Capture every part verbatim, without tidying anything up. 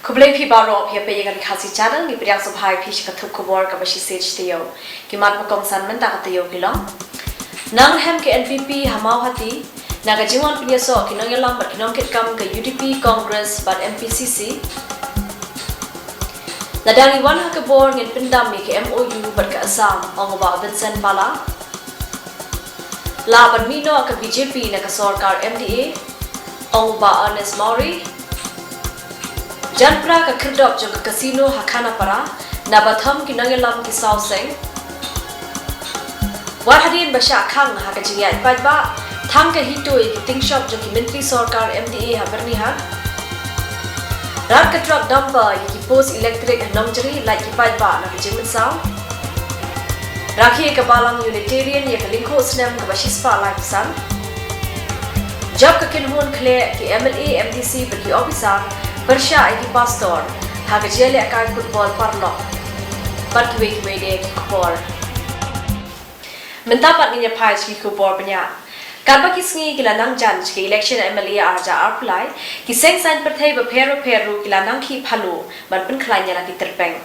Khublei phi baroh, phi ïa peit ïa ka Khasi Channel. Ngi pdiang sngewbha ïa phi sha ka thup khubor kaba shisien sha taïew. Ki mat ba kongsan mynta ka taïew ki long: Nang rhem ka N P P ha Mawhati na ka jingwan pynïasoh ki nongïalam bad ki nongkitkam ka U D P, Congress bad M P C C. Lada ngi wan ha ka bor ngin pyndam ïa ka M O U bad ka Assam, ong u Bah Vincent Pala. Lah ban mih noh ka B J P na ka sorkar M D A, ong u Bah Ernest Mawrie. Jan pra ka khyrdop jong ka casino ha Khanapara, na ba thom ki nongïalam ki saw seng. Wat hadien ba shah khang ha ka jingïaid paidbah, thang ka HITO ïa ki ting shop jong ki myntri sorkar M D A ha Byrnihat. Rat ka truck dumper ïa ki post elektrik ha Nongjri, lait ki paidbah na ka jingmynsaw. Rakhe ka Balang Unitarian ïa ka lyngkhuh snem kaba shispah laiphew san. Jop ka kynhun khleh ki M L A, M D C bad ki ophisar, pyrshah ïa ki pastor ha ka jingïalehkai football paralok. Bad kiwei kiwei de ki khubor. Mynta pat ngin ïa phai sha ki khubor bniah. Katba ki sngi ki la nang jan sha ka election M L A arhajar arphew lai, ki seng saiñ pyrthei bapher bapher ruh ki la nang khih phalu ban pynkhlaiñ ïa la ki tyrpeng.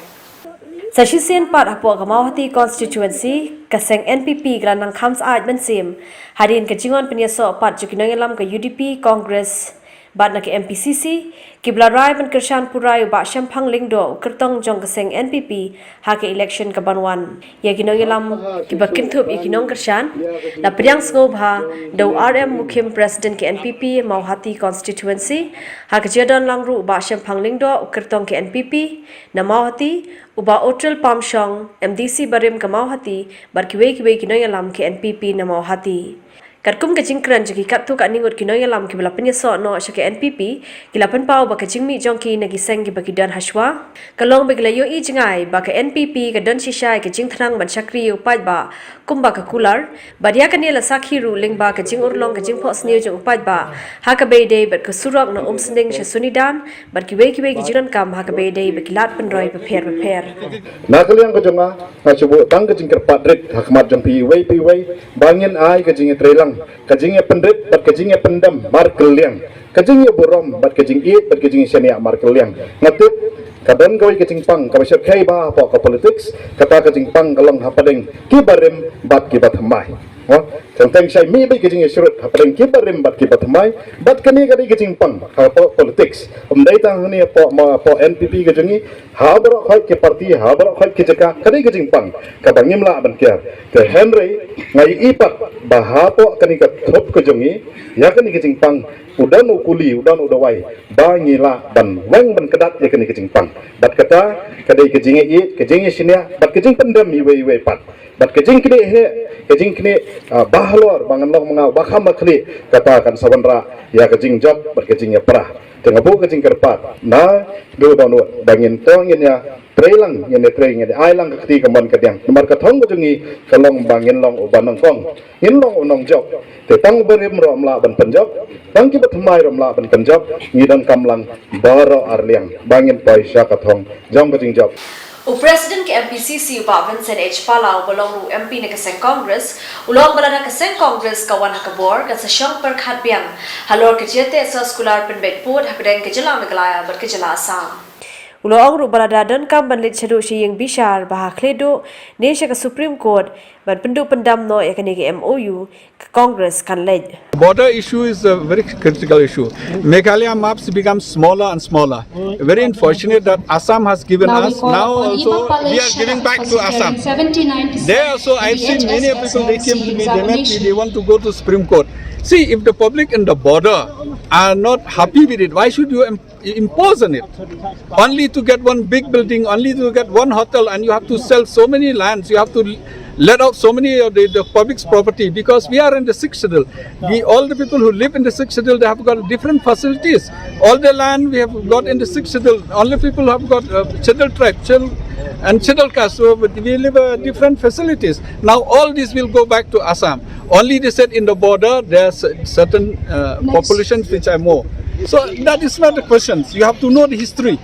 Sa shisien pat hapoh ka Mawhati constituency, ka seng N P P ka la nang kham syaid mynsiem hadien ka jingwan pynïasoh pat jong ki nongïalam ka U D P, Congress bad na ka M P C C, kiba la rai ban kyrshan pura ïa u Bah Shemphang Lyngdoh, u kyrtong jong ka seng N P P ha ka election kaban wan. Ïa ki nongïalam kiba kynthup ïa ki nongkyrshan la pdiang sngewbha da u R M Mukhim, President ka N P P Mawhati constituency. Ha ka jingdon lang ruh u Bah Shemphang Lyngdoh, u kyrtong ka N P P na Mawhati, u Bah Otril Pamshong, M D C barim ka Mawhati, bad kiwei kiwei ki nongïalam ka N P P na Mawhati. Katkum ka jingkren jong ki katto katne ngut ki nongïalam kiba la pynïasoh noh sha ka N P P, ki la pynpaw ba ka jingmih jong ki na ki seng kiba ki don hashwa ka long ba ki la ïohi jngai ba ka N P P ka don shisha ïa ka jingthnang ban shakri ïa u paidbah kumba ka kular, bad ïa kane la sakhi ruh lyngba ka jingurlong ka jingphohsniew jong u paidbah ha kaba ïadei bad ka surok na Umsning sha Sonidan, bad kiwei kiwei ki jingdonkam ha kaba ïadei bad ki lad pynroi bapher bapher. Na ka liang ka jong nga, nga shu buh tang ka jingkyrpad rit ha khmat jong phi iwei pa iwei, ba ngin ai ka jingïatreilang, ka jingïapynrit bad ka jingïapyndem markylliang, ka jingïaburom bad ka jingïeit bad ka jingïashaniah markylliang. Nga tip ka don kawei ka jingpang kaba shyrkhei bha hapoh ka politics, kata ka jingpang ka long hapdeng ki barim bad ki bathymmai. Teng teng shai mih beit ka jingïasyrut hapdeng ki barim bad ki bathymmai, bad kane ka dei ka jingpang hapoh politics. Ym dei tang hangne hapoh, hapoh N P P ka jong ngi, ha baroh khoit ki party, ha baroh khoit ki jaka, ka dei ka jingpang kaba ngim lah ban kiar. Te hynrei nga ïohi pat ba hapoh kane ka thup ka jong ngi, ïa kane ka jingpang, u don u kuli, u don u dawai ba ngi lah ban weng ban kdat ïa kane ka jingpang. Bad kata ka dei ka jingïeit, ka jingïashaniah bad ka jingpyndem iwei iwei pat. Bad ka jingknieh heh, ka jingknieh, ah, ba halor ba ngan long ma nga ba kham bakhleh, kata kan sa wanrah ïa ka jingjop bad ka jingïapra. Te nga buh ka jingkyrpad naduh dohnud ba ngin to ngin ïatreilang, ngin ïatrei, ngin ïa ai lang ka kti kamon kadiang. Namar ka thong ka jong ngi ka long ba ngin long uba nyngkong, ngin long u nongjop. Te tang u barim ruh ym lah ban pynjop, tang ki bathymmai ruh ym lah ban pynjop. Ngi donkam lang baroh arliang ba ngin poi sha ka thong jong ka jingjop. U President ka M P C C, u Bah Vincent H Pala, uba long ruh u M P na ka seng Congress, u la ong ba lada ka seng Congress ka wan ha ka bor, kan sa shong pyrkhat biang halor ka jingïateh soskular pynbeit pud hapdeng ka jylla Meghalaya bad ka jylla Assam. U la ong ruh ba lada donkam ban leit shaduh sha ïing bishar, ba ha khlieh duh ne sha ka Supreme Court ban pynduh pyndam noh ïa kane ka M O U, ka Congress kan leit. Border issue is a very critical issue. Meghalaya maps become smaller and smaller. Very unfortunate that Assam has given us. Now also we are giving back to Assam. There also, I've seen many people, they came to me, they met me, they want to go to Supreme Court. See, if the public in the border are not happy with it, why should you im- impose on it? Only to get one big building, only to get one hotel, and you have to sell so many lands, you have to let out so many of the, the public's property, because we are in the sixth schedule. We, all the people who live in the sixth schedule, they have got different facilities. All the land we have got in the sixth schedule, only people have got, uh, scheduled tribe, scheduled, and scheduled caste. So we live, uh, different facilities. Now all this will go back to Assam. Only they said in the border there are cer- certain, uh, populations which are more. So that is not the question. You have to know the history.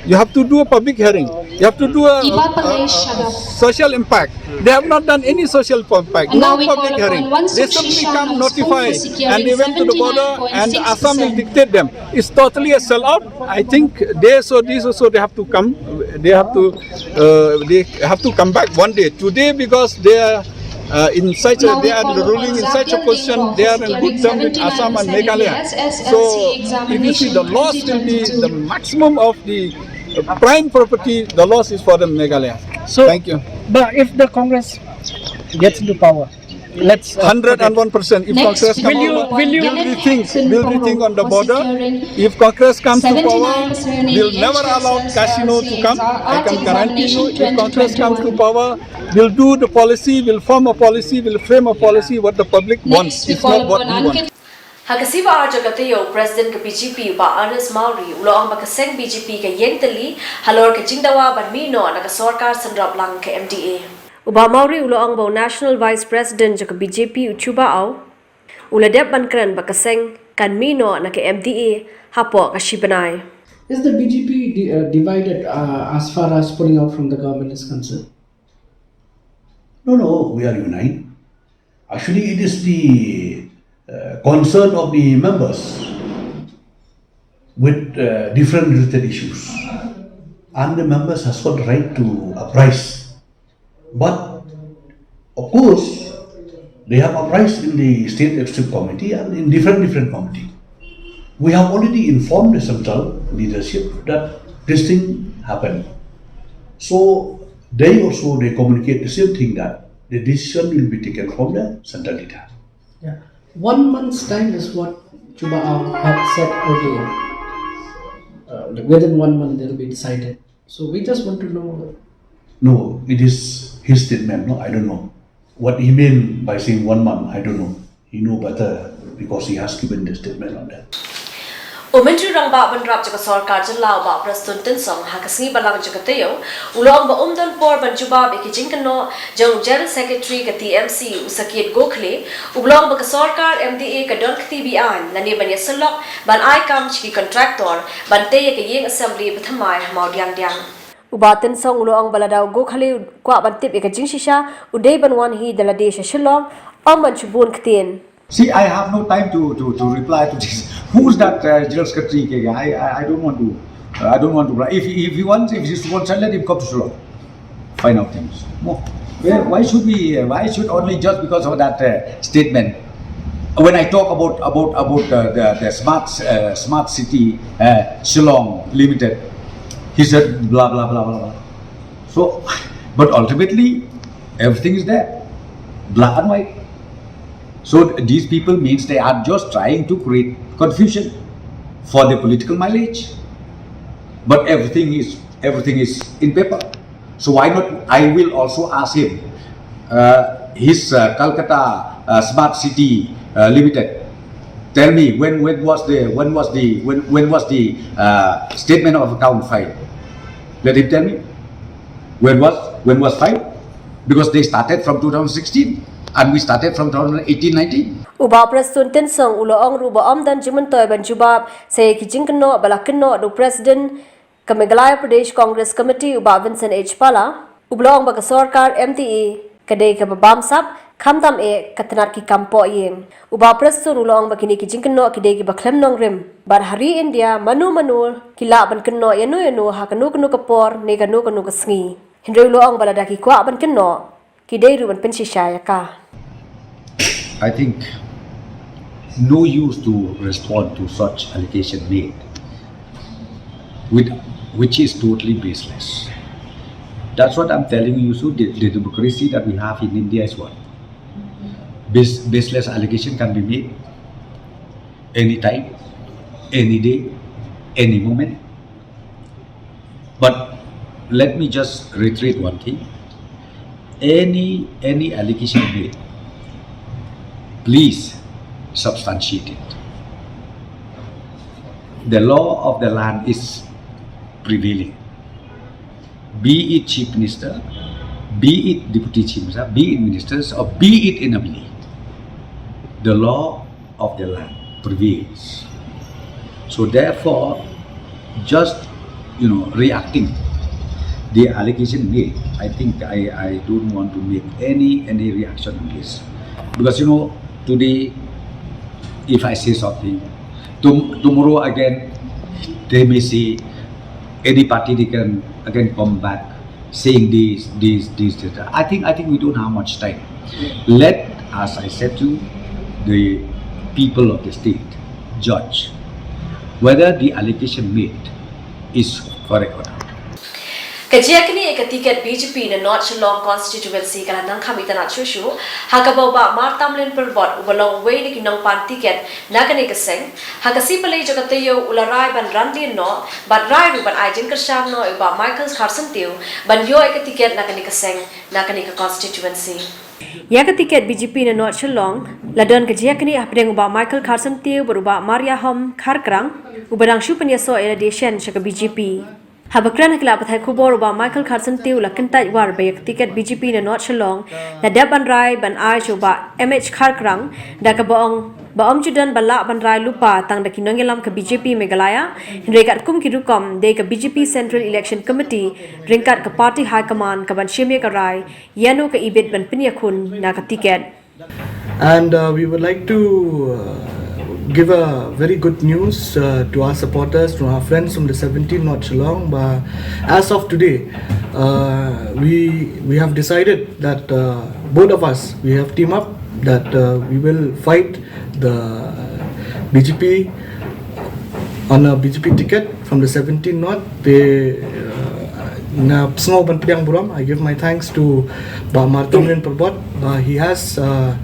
You have to do a public hearing. You have to do a, a, a social impact. They have not done any social impact. No public hearing. They simply come, notify, and they went to the border, and Assam will dictate them. It's totally a sellout. I think they, so these also, they have to come. They have to, uh, they have to come back one day. Today, because they are, uh, in such a, they are ruling in such a position, they are in good terms with Assam and Meghalaya. So if you see, the loss will be the maximum of the, uh, prime property, the loss is for the Meghalaya. So, thank you. But if the Congress gets into power, let's, uh, hundred and one percent. If Congress come over, will you, will you, we'll rethink, we'll rethink on the border. If Congress comes to power, we'll never allow casino to come. I can guarantee you, if Congress comes to power, we'll do the policy, we'll form a policy, we'll frame a policy what the public wants. It's not what we want. Ha ka sngi ba ar jong ka taïew, President ka B J P, Bah Ernest Mawrie, u la ong ba ka seng B J P ka ïeng tylli halor ka jingdawa ban mih noh na ka sorkar synrop lang ka M D A. U Bah Mawrie u la ong ba u National Vice President jong ka B J P, u Chuba Aung, u la dep ban kren ba ka seng kan mih noh na ka M D A hapoh ka shi bnai. Is the B J P di-, uh, divided, uh, as far as pulling out from the government is concerned? No, no, we are united. Actually, it is the, uh, concern of the members with, uh, different related issues. And the members has got right to uprise. But, of course, they have uprised in the State Executive Committee and in different, different committee. We have already informed the central leadership that this thing happened. So they also, they communicate the same thing, that the decision will be taken from the central leader. Yeah. One month's time is what Chuba Aung had said earlier. Uh, like, within one month, they'll be decided. So we just want to know. No, it is his statement. No, I don't know. What he meant by saying one month, I don't know. He know better because he has given the statement on that. U Myntri Rangbah Bynrap jong ka sorkar jylla, u Bah Prestone Tynsong, ha ka sngi Balang jong ka taïew, u la ong ba um don por ban jubab ïa ki jingkynnoh jong u General Secretary ka T M C, u Saket Gokhale. U la ong ba ka sorkar M D A ka don kti beaiñ lane ban ïasyllok ban ai kam sha ki contractor ban tei ïa ka ïing assembly ba thymmai ha Mawdiangdiang. U Bah Tynsong u la ong ba lada u Gokhale u kwah ban tip ïa ka jingshisha, u dei ban wan hi da lade sha Shillong, ym ban shu bun ktien. See, I have no time to, to, to reply to this. Who's that, uh, General Secretary? I, I, I don't want to, uh, I don't want to reply. If, if he wants, if he wants, let him come to Shillong. Find out things. No. Where, why should we, uh, why should only just because of that, uh, statement? When I talk about, about, about, uh, the, the smart, uh, smart city, uh, Shillong Limited, he said blah, blah, blah, blah, blah. So, but ultimately, everything is there, black and white. So these people means they are just trying to create confusion for the political mileage. But everything is, everything is in paper. So why not? I will also ask him, uh, his, uh, Calcutta, uh, Smart City, uh, Limited. Tell me when, when was the, when was the, when, when was the, uh, statement of account filed? Let him tell me. When was, when was filed? Because they started from two thousand sixteen and we started from two thousand eighteen nineteen. U Bah Prestone Tynsong u la ong ruh ba ym don jingmyntoi ban jubab sha ki jingkynnoh ba la kynnoh da u President ka Meghalaya Pradesh Congress Committee, u Bah Vincent H Pala. U la ong ba ka sorkar M D A ka dei kaba bamsap, khamtam eh ka tnat ki kam poh ïing. U Bah Prestone u la ong ba kine ki jingkynnoh ki dei kiba khlem nongrim. Bad ha ri India, mano mano ki lah ban kynnoh ïano ïano ha kano kano ka por ne kano kano ka sngi. Hynrei u la ong ba lada ki kwah ban kynnoh, ki dei ruh ban pynshisha ïa ka. I think no use to respond to such allegation made, with, which is totally baseless. That's what I'm telling you. So the, the democracy that we have in India is what? Base-, baseless allegation can be made anytime, any day, any moment. But let me just reiterate one thing. Any, any allegation made, please substantiate it. The law of the land is prevailing. Be it Chief Minister, be it Deputy Chief Minister, be it ministers, or be it anybody, the law of the land prevails. So therefore, just, you know, reacting The allegation made, I think I, I don't want to make any any reaction on this, because, you know, today, if I say something, tom- tomorrow again they may say, any party, they can again come back saying this, this, this, this. I think I think we don't have much time. Let, as I said to the people of the state, judge whether the allegation made is correct or not. Ka jia kane ka tiket B J P na North Shillong Constituency ka la nang kham itynnad shuh shuh, ha kaba u Bah Martamlin Pyrbot uba long uwei na ki nongpan tiket na kane ka seng, ha ka sngi Palei jong ka taïew u la rai ban ran dien noh bad rai ruh ban ai jingkyrshan noh ïa u Bah Michael Kharsyntiew ban ïoh ïa ka tiket na kane ka seng, na kane ka constituency. Ïa ka tiket B J P na North Shillong la don ka jia kane hapdeng u Bah Michael Kharsyntiew bad u Bah Mariahom Kharkrang uba dang shu pynïasoh ïa lade shen sha ka B J P. Haba kren ha ki lad pathai khubor u Bah Michael Kharsyntiew u la kyntait war ba ïa ka tiket B J P na North Shillong la dep ban rai ban ai sha u Bah M H Kharkrang, da kaba ong ba ym ju don ba lah ban rai lypa tang da ki nongïalam ka B J P Meghalaya, hynrei katkum ki rukom dei ka B J P Central Election Committee ryngkat ka Party High Command kaban shim ïa ka rai ïano ka ibit ban pynïakhun na ka tiket. And uh, we would like to uh, give a very good news uh, to our supporters, to our friends from the seventeen North Shillong. But as of today, uh, we we have decided that uh, both of us, we have teamed up that uh, we will fight the B J P on a B J P ticket from the seventeen North. Te uh, nga sngew ban pdiang burom. I give my thanks to Bah Martamlin Pyrbot. Uh, he has uh,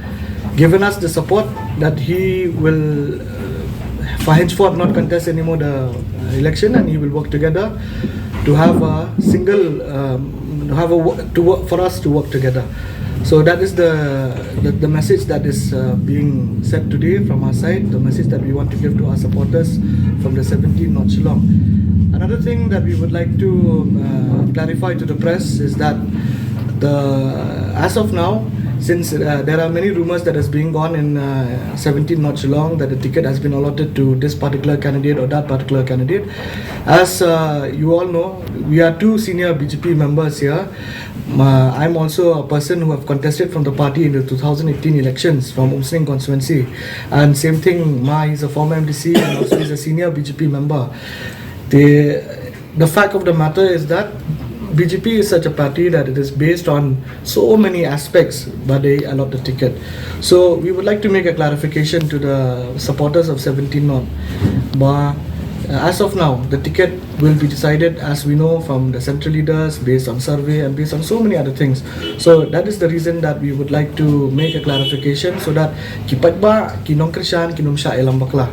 given us the support that he will uh, for henceforth not contest anymore the uh, election, and he will work together to have a single um, have a wo- to work for us to work together. So that is the the, the message that is uh, being said today from our side. The message that we want to give to our supporters from the seventeen North Shillong. Another thing that we would like to uh, clarify to the press is that the as of now, since uh, there are many rumors that has been gone in uh, seventeen North Shillong that the ticket has been allotted to this particular candidate or that particular candidate, as uh, you all know, we are two senior B J P members here. Uh, I'm also a person who have contested from the party in the two thousand eighteen elections from Umsning constituency, and same thing, Ma is a former M D C and also is a senior B J P member. The the fact of the matter is that B J P is such a party that it is based on so many aspects, but they allot the ticket. So we would like to make a clarification to the supporters of seventeen North. But uh, as of now, the ticket will be decided, as we know, from the central leaders based on survey and based on so many other things. So that is the reason that we would like to make a clarification so that ki paidbah, ki nongkyrshan, kin ym shah ïalam bakla.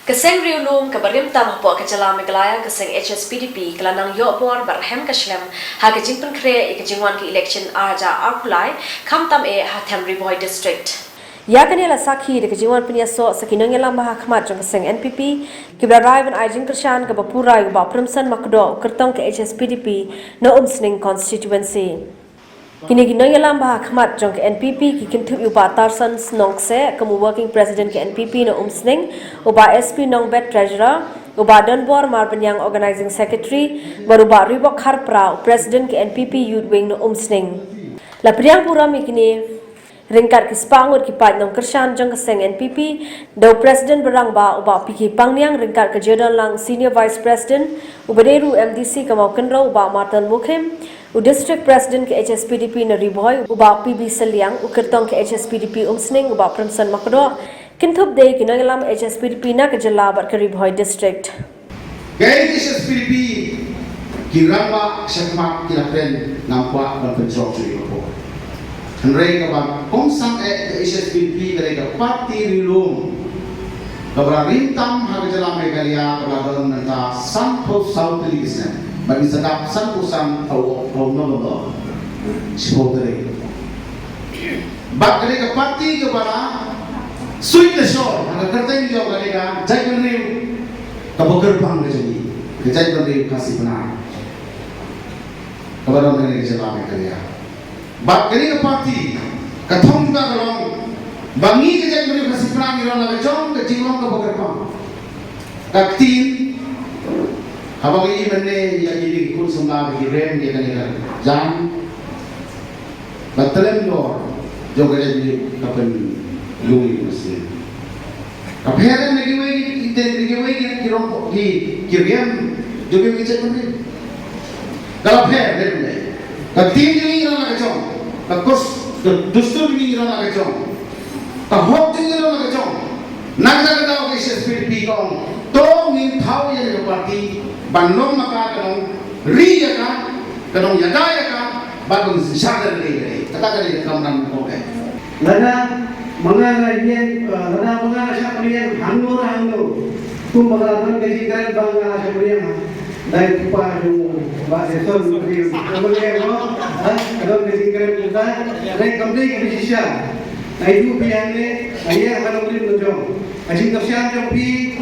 Ka seng riewlum kaba rim tam hapoh ka jylla Meghalaya, ka seng H S P D P, ka la nang ïoh bor bad rhem ka shlem ha ka jingpynkhreh ïa ka jingwan ka election ar hajar arphew lai, khamtam eh ha Them Ri Bhoi District. Ïa kane la sakhi da ka jingwan pynïasoh sa ki nongïalam ba ha khmat jong ka seng N P P kiba la rai ban ai jingkyrshan kaba pura ïa u Bah Premson Makdoh, u kyrtong ka H S P D P na Umsning constituency. Kine ki nongïalam ba ha khmat jong ka N P P ki kynthup ïa u Bah Tarson Nongkseh kum u Working President ka N P P na Umsning, u Bah S P Nongbet, Treasurer, u Bah Donbor Marbaniang, Organising Secretary, bad u Bah Ribok Kharpra, u President ka N P P Youth Wing na Umsning. La pdiang burom ïa kine ryngkat ki spah ngut ki paid nongkyrshan jong ka seng N P P, da u President ba rangbah u Bah P K Pangniang ryngkat ka Jadonlang Senior Vice President, uba dei ruh M D C ka Mawkynrew u Bah Martin Mukhim, u District President ka H S P D P na Ri Bhoi u Bah P B Sylliang, u kyrtong ka H S P D P Umsning u Bah Premson Makdoh, kynthup de ki nongïalam H S P D P na ka jylla bad ka Ri Bhoi District. Kaei ki H S P D P ki rangbah shakhmat ki la kren ngam kwah ban pynjrong shuh ïa ka por. Hynrei kaba kong sangeh ka H S P D P ka dei ka party ri lum kaba la rim tam ha ka jylla Meghalaya kaba la don mynta sanphew saw tylli ki snem. Bad ngi sngap sanphew san u November shiphew tarik. Bad ka dei ka party kaba la suit ka shor ha ka kyrteng jong ka dei ka jaitbynriew kaba kyrpang ka jong ngi, ka jaitbynriew Khasi Pnar kaba don ha ka jylla Meghalaya. Bad ka dei ka party ka thong jong ka long ba ngi ka jaitbynriew Khasi Pnar ngi long la ka jong ka jinglong kaba kyrpang. Ka ktien Haba ngi ïohi mynne ïa kine ki khun samla ba ki rem ïa kane ka jam, ba tlem dor jong ka jaitbynriew ka pynlong ïa u Mynsiem. Ka pher na kiwei ki, ki, na kiwei ki, ki rong, ki, ki rem jong kiwei ki jaitbynriew. Ka la pher ne em? Ka ktien jong ngi ruh la ka jong, ka kos, ka dustur jong ngi ruh la ka jong, ka hok jong ngi ruh la ka jong. Na kata ka daw ka H S P D P ka ong, to ngin thaw ïa ka party ban long ma ka, ka nongri ïa ka, ka nongïada ïa ka, bad ban synshar da ka dei ka dei. Kata ka dei ka kamram ka ong eh. Lada ma nga nga ïeng, eh, lada ma nga nga shah pynïeng hangno re hangno, kumba nga la don ka jingkren ba nga la shah pynïeng, dei kpa jong Bah Jason, ka pynïeng, no? Ha? Ka don ka jingkren kumta, dei kam dei ka jingshisha. Naduh phi hangne, nga ïeng ha ka nongrim nongjong. Ka jingkyrshan jong phi,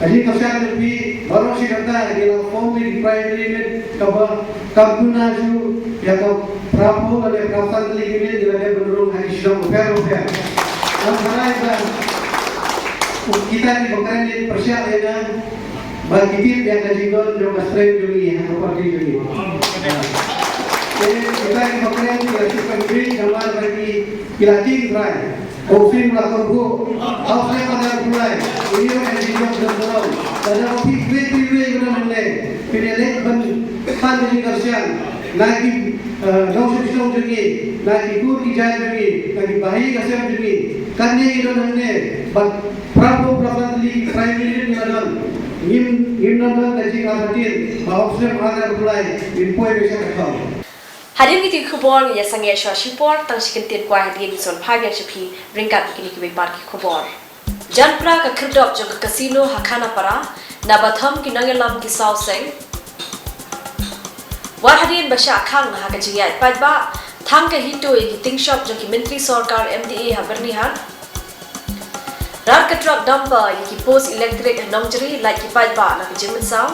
ka jingkyrshan jong phi, baroh shi katta ngi la form ïa ki primary unit kaba kam duna shuh ïa ka phraphew lane phraphew san tylli ki unit ngi la dep ban rung ha ki shnong bapher bapher. Nga tharai ba kita kiba kren ïa pyrshah ïa nga ba ki tip ïa ka jingdon jong ka strength jong ngi ha ka party jong ngi. Te kita kiba kren ki la shu kynduh namar ba ki, ki la tieng trai. Hopefully, mula kyrkhu. Hopefully, mula kyrkhu lai. Ini kan jadi jom jom jom. Lada phi phi phi phi mula nang le. Phi ne lek ban pan jadi kersian. Na ki, eh, nongshong shnong jong ngi. Na ki kur ki jait jong ngi. Na ki bahaïing bahaïing jong ngi. Kan ne ki don hangne. Bad phraphew phraphew san tylli ki primary unit ngi la don. Ngim, ngim don don ka jingartatien. Ba hopefully mula kyrkhu lai. Ngin poi beit sha ka thong. Hadien kine ki khubor ngi ïa sangeh shuwa shipor, tang shi kyntien kwai hadien ngi sa wan phai biang sha phi ryngkat bad kine kiwei pat ki khubor. Jan pra ka khyrdop jong ka casino ha Khanapara, na ba thom ki nongïalam ki saw seng. Wat hadien ba shah khang ha ka jingïaid paidbah, thang ka HITO ïa ki ting shop jong ki myntri sorkar M D A ha Byrnihat. Rat ka truck dumper ïa ki post elektrik ha Nongjri, lait ki paidbah na ka jingmynsaw.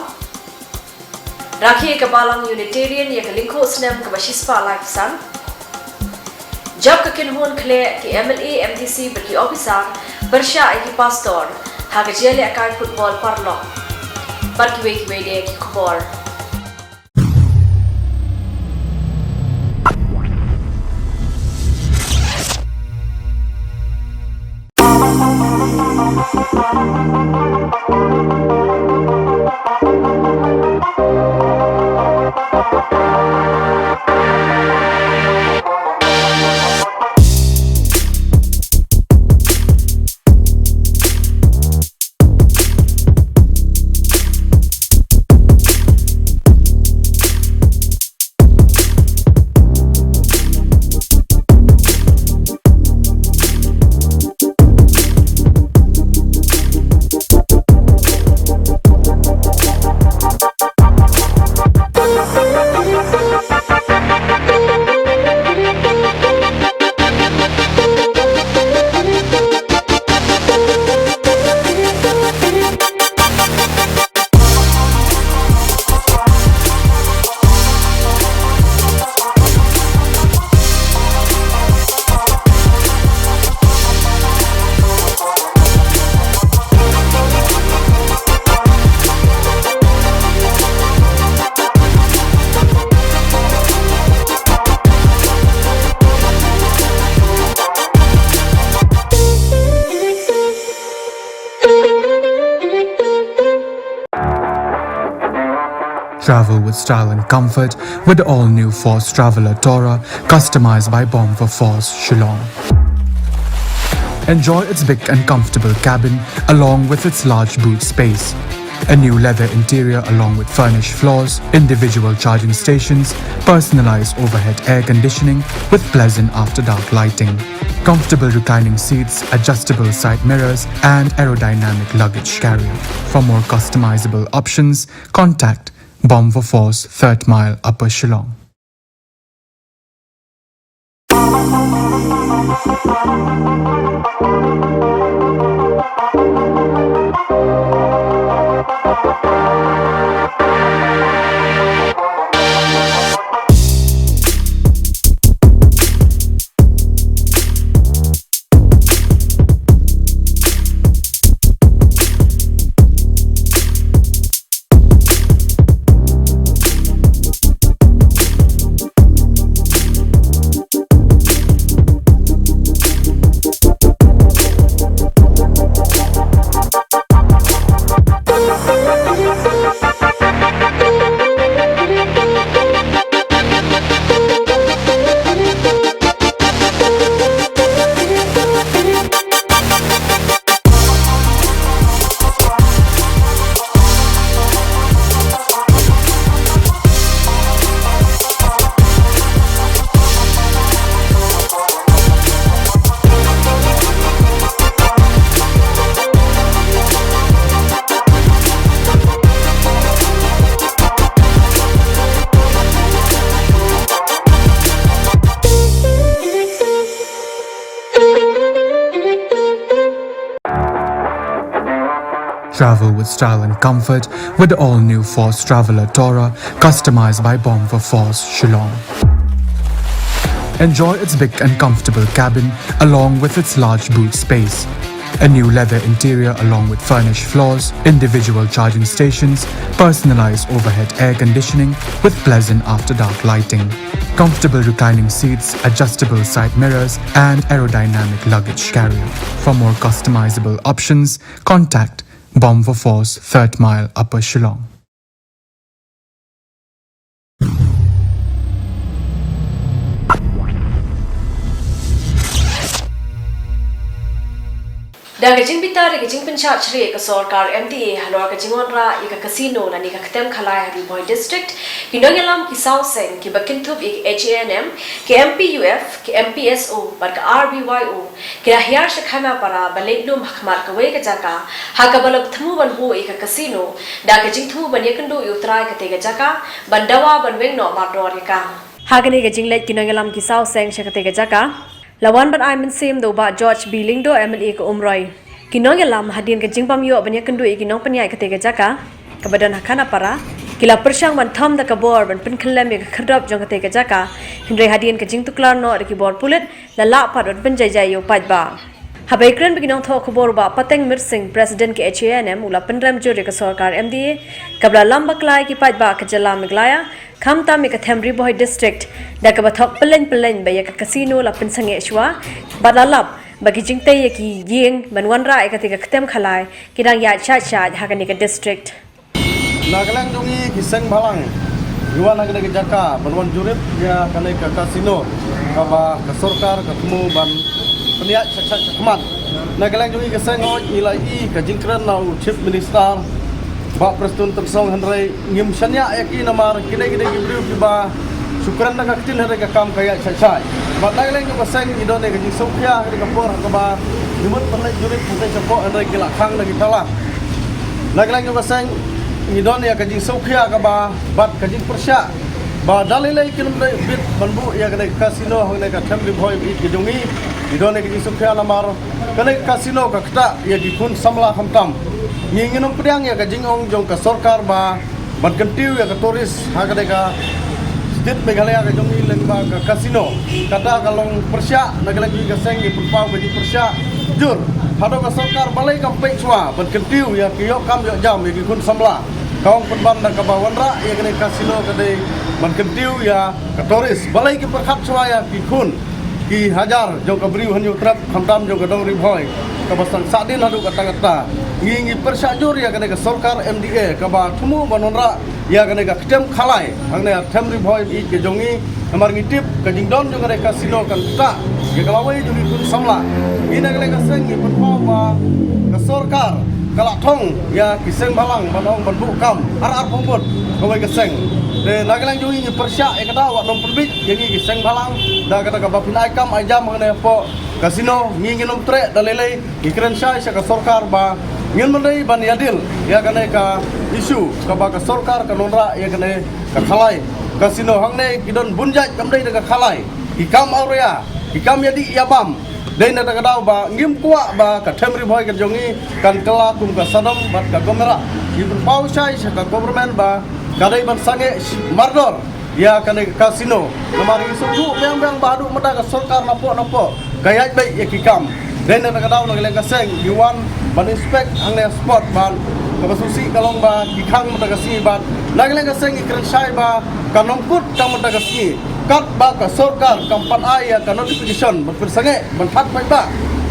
Rakhe ka Balang Unitarian ïa ka lyngkhuh snem kaba shispah laiphew san. Jop ka kynhun khleh ki M L A, M D C bad ki ophisar pyrshah ïa ki pastor ha ka jingïalehkai football paralok. Bad kiwei kiwei de ki khubor. Travel with style and comfort with the all-new Force Traveller Tourer, customized by Bomber Force, Shillong. Enjoy its big and comfortable cabin along with its large boot space. A new leather interior along with furnished floors, individual charging stations, personalized overhead air conditioning with pleasant after-dark lighting. Comfortable reclining seats, adjustable side mirrors, and aerodynamic luggage carrier. For more customizable options, contact Bomber Force, Third Mile, Upper Shillong. Style and comfort with the all-new Force Traveler Tourer, customized by Bomb for Force, Shillong. Enjoy its big and comfortable cabin along with its large boot space. A new leather interior along with furnished floors, individual charging stations, personalized overhead air conditioning with pleasant after-dark lighting. Comfortable reclining seats, adjustable side mirrors, and aerodynamic luggage carrier. For more customizable options, contact Bomb for Force, Third Mile, Upper Shillong. Da ka jingbitar ïa ka jingpynshah shrieh ka sorkar M D A halor ka jingwanrah ïa ka casino lane ka ktem khalai ha Ri Bhoi District, ki nongïalam ki saw seng kiba kynthup ïa ka H A N M, ka M P U F, ka M P S O bad ka R B Y O, ki la hiar sha Khanapara ba leit lum ha khmat kawei ka jaka ha kaba la thmu ban buh ïa ka casino da ka jingthmu ban ïakynduh ïa u trai katei ka jaka ban dawa ban weng noh mardor ïa ka. Ha kane ka jingleit ki nongïalam ki saw seng sha katei ka jaka, la wan ban ai mynsiem da u Bah George B Lyngdoh, M L A ka Umroi. Ki nongïalam, hadien ka jingbym ïoh ban ïakynduh ïa ki nongpynïaid katei ka jaka kaba don ha Khanapara, ki la pyrshang ban thom da ka bor ban pynkhyllem ïa ka khyrdop jong katei ka jaka, hynrei hadien ka jingtuklar noh da ki bor pulit, la lah pat ban pynjai jai ïa u paidbah. Haba ïakren bad ki nongthoh khubor, u Bah Pateng Mirsing, President ka H A N M, u la pynrem jur ïa ka sorkar M D A kaba la lam bakla ïa ki paidbah ka jylla Meghalaya, khamtam ïa ka them Ri Bhoi District, da kaba thok pylleng pylleng ba ïa ka casino la pynsangeh shuwa bad la lap ba ki jingtei ïa ki ïing ban wanrah ïa katei ka ktem khalai ki dang ïaid shait shait ha kane ka district. Na ka liang jong ngi ki seng bhalang, ngi wan ha kane ka jaka ban wan jurip ïa kane ka casino kaba ka sorkar ka thmu ban pynïaid shait shait shakhmat. Na ka liang jong ngi ki seng, hooid, ngi la ïohi ka jingkren na u Chief Minister Bah Prestone Tynsong, hynrei ngim shaniah ïa ki namar kine ki dei ki briew kiba shu kren da ka ktien hynrei ka kam ka ïaid shait shait. Bad na ka liang jong ka seng ngi don ïa ka jingsngewkhia ha kane ka por ha kaba ngi mut ban leit jurip hangtei shapoh hynrei ki la khang da ki tala. Na ka liang jong ka seng ngi don ïa ka jingsngewkhia kaba bad ka jingpyrshah ba da lei lei kin ym dei bit ban buh ïa kane ka casino hangne ka them Ri Bhoi ba ïeit ka jong ngi. Ngi don ïa ka jingsngewkhia namar kane ka casino ka ktah ïa ki khun samla khamtam. Ngi ngin ym pdiang ïa ka jingong jong ka sorkar ba ban kyntiew ïa ka tourist ha kane ka state Meghalaya ka jong ngi lyngba ka casino. Kata ka long pyrshah, na ka liang jong ngi ka seng ngi pynpaw ka jingpyrshah jur. Haduh ka sorkar balei kam peit shuwa ban kyntiew ïa ki ïoh kam ïoh jam ïa ki khun samla. Ka ong pynban da kaba wanrah ïa kane ka casino ka dei ban kyntiew ïa ka tourist. Balei ki pyrkhat shuwa ïa ki khun ki hajar jong ka Bri u Hynñiewtrep, khamtam jong ka Dong Ri Bhoi kaba sdang sahdien haduh katta katta. Ngi ngi pyrshah jur ïa kane ka sorkar M D A kaba thmu ban wanrah ïa kane ka ktem khalai hangne ha them Ri Bhoi ba ïeit ka jong ngi. Namar ngi tip ka jingdon jong kane ka casino kan ktah ïa ka lawei jong ki khun samla. Ngi na ka liang ka seng ngi pynpaw ba ka sorkar ka la thong ïa ki seng bhalang ban ong ban buh kam ar ar phew ngut kawei ka seng. Te na ka liang jong ngi ngi pyrshah ïa kata, wat nym pynbeit ïa ngi ki seng bhalang da kata kaba phin ai kam ai jam hangne hapoh casino. Ngi ngin ym treh da lei lei, ngi kren shai sha ka sorkar ba ngin ym dei ban ïa deal ïa kane ka issue kaba ka sorkar kan wanrah ïa kane ka khalai casino. Hangne ki don bun jait, kam dei da ka khalai, ki kam awria, ki kam ïadih ïabam. Dei na kata ka daw ba ngim kwah ba ka them Ri Bhoi ka jong ngi kan kylla kum ka Sodom bad ka Gomorrah. Ngi pynpaw shai sha ka government ba ka dei ban sangeh mardor ïa kane ka casino. Namar ngi sngewthuh biang biang ba haduh mynta ka sorkar napoh napoh ka ïaid beit ïa ki kam. Dei na kata ka daw na ka liang ka seng ngi wan ban inspect hangne spot ban kaba sngewsih ka long ba ki khang mynta ka sngi bad na ka liang ka seng ngi kren shai ba kan ym kut tang mynta ka sngi katba ka sorkar kam pat ai ïa ka notification ban pynsangeh ban thad paidbah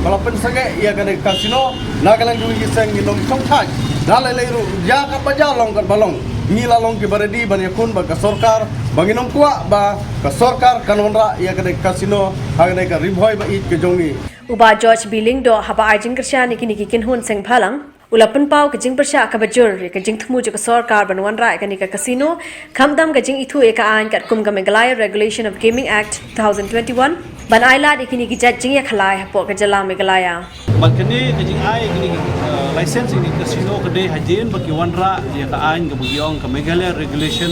ba la pynsangeh ïa kane ka casino. Na ka liang jong ngi ki seng ngin ym shongthait da lei lei ruh, ïa katba ïa long katba long. Ngi la long kiba ready ban ïakhun bad ka sorkar ba ngin ym kwah ba ka sorkar kan wanrah ïa kane ka casino ha kane ka Ri Bhoi ba ïeit ka jong ngi. U Bah George B Lyngdoh haba ai jingkyrshan ïa kine ki kynhun seng bhalang, u la pynpaw ka jingpyrshah kaba jur ïa ka jingthmu jong ka sorkar ban wanrah ïa kane ka casino, khamtam ka jingithuh ïa ka aiñ katkum ka Meghalaya Regulation of Gaming Act two thousand twenty-one ban ai lad ïa kine ki jait jingïakhalai hapoh ka jylla Meghalaya. Bad kane ka jingai kane ki, eh, license ïa ki casino ka dei hadien ba ki wanrah ïa ka aiñ kaba ki ong ka Meghalaya Regulation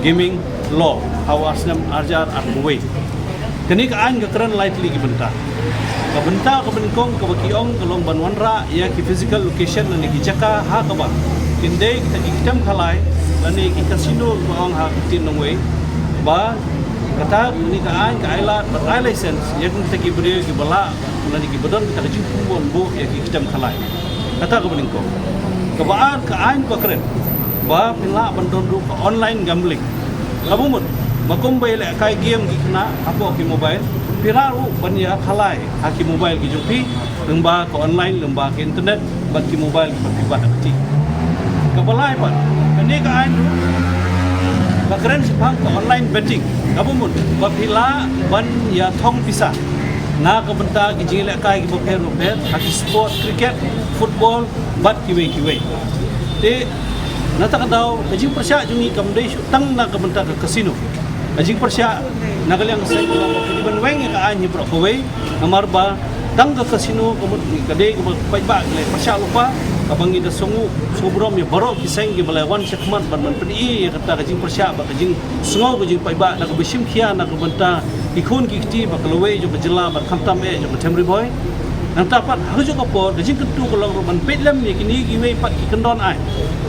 Gaming Law ha u ar snem ar hajar arphew wei. Kane ka aiñ ka kren lai tylli ki bynta. Ka bynta kaba nyngkong kaba ki ong ka long ban wanrah ïa ki physical location lane ki jaka ha kaba kin dei kita ki kem khalai lane ki casino ba ong ha ka ktien nongwei, ba kata kane ka aiñ ka ai lad ban ai license ïa kita ki briew kiba lah lane kiba don kita ki jingpynbun buh ïa ki kem khalai. Kata kaba nyngkong. Kaba ar, ka aiñ ka kren ba phi lah ban don ruh ka online gambling. Kaba mut ba kumba ïalehkai game ki khynnah hapoh ki mobile, phi lah ruh ban ïa khalai ha ki mobile ki jong phi lyngba ka online, lyngba ka internet bad ki mobile kiba phi bat ha kti. Kaba lai pat, kane ka aiñ ruh ka kren shaphang ka online betting. Kaba mut ba phi lah ban ïa thong pisa na ka bynta ki jingïalehkai kiba pher bapher ha ki sport, cricket, football bad kiwei kiwei. Te na kata ka daw ka jingpyrshah jong ngi kam dei shuh tang na ka bynta ka casino. Ka jingpyrshah na ka liang ka seng ka long ba phi dei ban weng ïa ka aiñ hi baroh kawei, namar ba tang ka casino ka mut ka dei kaba paidbah ki la pyrshah lypa, kaba ngi da sngew sngewburom ïa baroh ki seng kiba la wan shakhmat ban ban pyni ïa kata ka jingpyrshah bad ka jingsngew ka jingpaidbah na kaba shim khia na ka bynta ki khun ki kti ba ka lawei jong ka jylla bad khamtam eh jong ka them Ri Bhoi. Nangta pat ha kajuh ka por ka jingkyntu ka long ruh ban peit lem ïa kine kiwei pat ki kyndon aiñ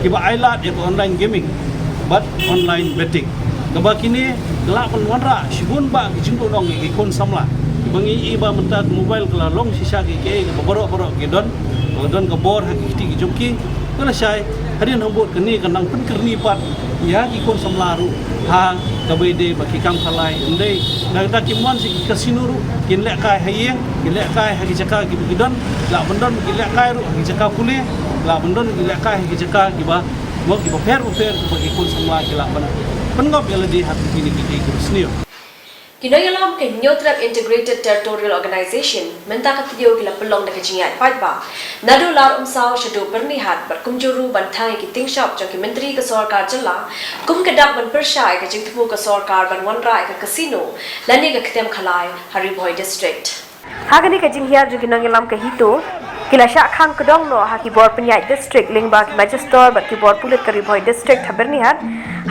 kiba ai lad ïa ka online gaming bad online betting, kaba kine ki lah ban wanrah shibun bah ki jingduhnong ïa ki khun samla. Kiba ngi i ba mynta ka mobile ka la long shisha ki, ki, kaba baroh baroh ki don, ka la don ka bor ha ki kti ki jong ki. Ka la shai hadien hangbud kane ka nang pynkyrni pat ïa ki khun samla ruh ha kaba ïadei bad ki kam khalai. Ym dei na kata, kim wan sha ki casino ruh, kin lehkai ha ïing, kin lehkai ha ki jaka kiba ki don, lah ban don ki lehkai ruh ha ki jaka pule, lah ban don ki lehkai ha ki jaka kiba, mo, kiba pher bapher kiba ki khun samla ki lah ban pynngop ïa lade ha kine ki, ki, ki sniew. Ki nongïalam ka Hynñiewtrep Integrated Territorial Organization mynta ka taïew ki la pynlong da ka jingïaid paidbah naduh Lar Umsaw shaduh Byrnihat bad kumjuh ruh ban thang ïa ki tyngshop jong ki myntri ka sorkar jylla kum ka dak ban pyrshah ïa ka jingthmu ka sorkar ban wanrah ïa ka casino lane ka ktem khalai ha Ri Bhoi District. Ha kane ka jinghiar jong ki nongïalam ka HITO, ki la shah khang kdong noh ha ki bor pynïaid district lyngba ki magistrate bad ki bor pulit ka Ri Bhoi District ha Byrnihat,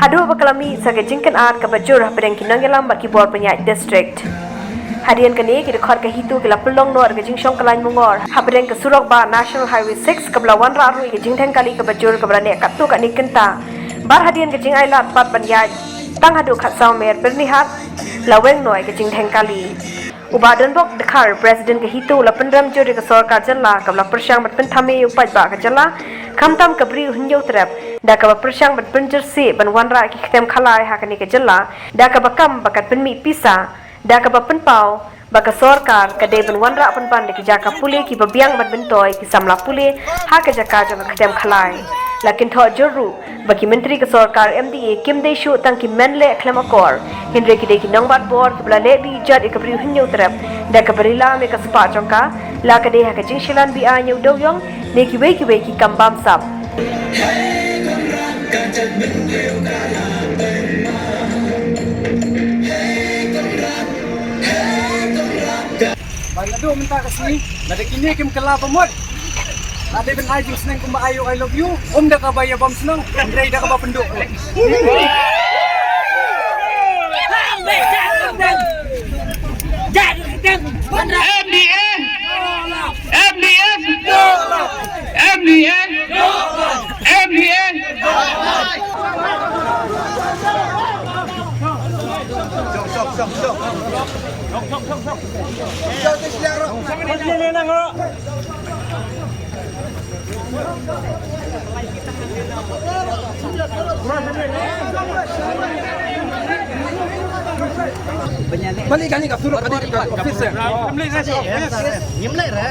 haduh ba ka la mih sa ka jingkynad kaba jur hapdeng ki nongïalam bad ki bor pynïaid district. Hadien kane, ki dkhot ka HITO ki la pynlong noh da ka jingshong kyllain mungor hapdeng ka surok bah National Highway six kaba la wanrah ruh ïa ka jingdheng kali kaba jur kaba la neh katto katne kynta. Bad hadien ka jingailad pat ban ïaid tang haduh Khatsawmer Byrnihat, la weng noh ïa ka jingdheng kali. U Bah Donbok Dkhar, President ka HITO, u la pynrem jur ïa ka sorkar jylla kaba la pyrshang ban pynthame ïa u paidbah ka jylla, khamtam ka Bri u Hynñiewtrep, da kaba pyrshang ban pynjyrsieh ban wanrah ïa ki ktem khalai ha kane ka jylla, da kaba kam ba kan pynmih pisa, da kaba pynpaw ba ka sorkar ka dei ban wanrah pynban da ki jaka pule kiba biang ban myntoi ki samla pule ha ka jaka jong ka ktem khalai. La kynthoh jur ruh ba ki myntri ka sorkar MDA kim dei shuh tang ki men leh khlem akor, hynrei ki dei ki nongbat bor kiba la leh beit jot ïa ka Bri u Hynñiewtrep da kaba rilam ïa ka spah jong ka, la ka dei ha ka jingshilynter biang ïa u dewiong ne kiwei kiwei ki kam bamsap. Ba naduh mynta ka sngi, lada kine kim kylla ba mut, la dei ban ai jingsneng kumba ai u I love you, ym da kaba ïa bam shnong, hynrei da kaba pynduh. MDA, MDA, MDA, MDA. Balik kane ka surok ka dei ka office. Ngim leh re. Ngim leh re.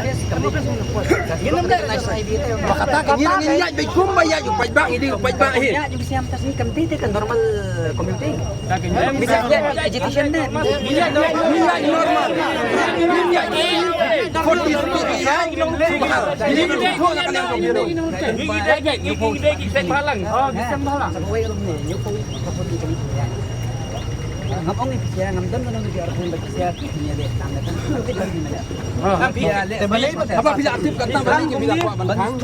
Ba kata ka ngin, ngin ïaid beit kumba ïaid u paidbah, ngi dei u paidbah hi. Ïaid u siam tas ni kam dei te ka normal community. Bisa ïaid agitation ne. Ngin ïaid normal. Ngin ïaid forty, forty ïaid. Ngin ïaid. Ngi dei, ngi dei ki seng bhalang. Oh, ki seng bhalang. Ngam ong ni pisa, ngam don, ngam don ni pisa, ngam don ni pisa. Haba phi la active ka tang ba ngi phi la kwah ban thang.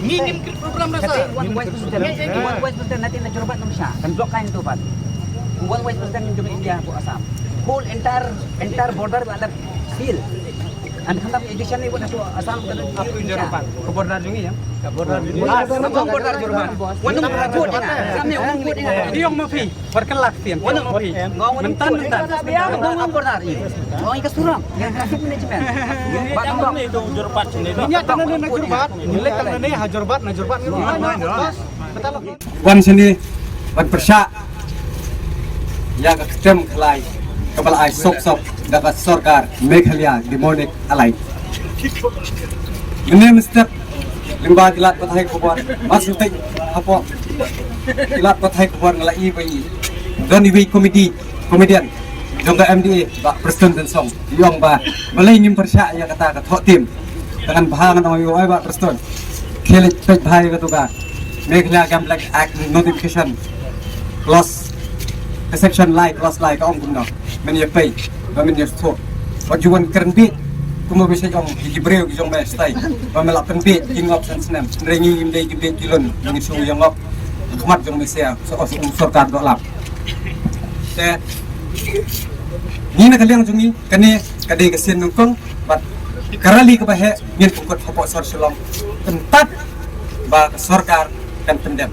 Ngi ngim kit program rasa. One vice president, one vice president, nanti na jurbat nang sha. Kan block kain tu ban. One vice president jong India ko Assam. Whole entire, entire border ba ada Feel. An khamtam education ni buat aku asam ka. Aku Jorpat. Ke border jong ngi ya. Ke border jong ngi. Ah, ke border Jorpat. Wan nong border jong ngi. Samne wan nong border jong ngi. Di ong ma phi. Bar kelak tian. Wan nong ma phi. Mentan, mentan. Ngong ka border. Ngong ka surang. Yang traffic management. Ba ngong ni tu Jorpat sini. Ni nya tang ni na Jorpat. Ni lek tang ni ha Jorpat, na Jorpat. Betul. Wan sini, wan pyrshah ïa ka ktem khlai kaba la ai sop sop da ka sorkar Meghalaya Democratic Alliance. Mynne mynstep lyngba ki lad pathai khubor, ma sngewthuh hapoh ki lad pathai khubor nga la ïohi ba i don iwei i comedy, comedian jong ka M D A, Bah Prestone Tynsong, i ong ba balei ngim pyrshah ïa kata ka thoh tim. Te ngan bha ngan ong ïa u, oi Bah Prestone, khie leit peit bha ïa katu ka Meghalaya Gambling Act notification clause, ka section lai, clause lai ka ong kumno. Men ïa peit, ba men ïa sngewthuh. Wat ju wan kren bieit kumba ba shu ong ïa ki briew ki jong me stai, ba me la pynbieit ki ngop san snem. Hynrei ngi ngim dei ki bieit ki lun, ngi shu ïa ngop ha khmat jong me sia, sa, sa, sorkar doh lap. Te ngi na ka liang jong ngi, kane ka dei ka sien nyngkong bad ka rally kaba heh ngin pynkut hapoh sor Shillong. Kyntat ba ka sorkar kan pyndem.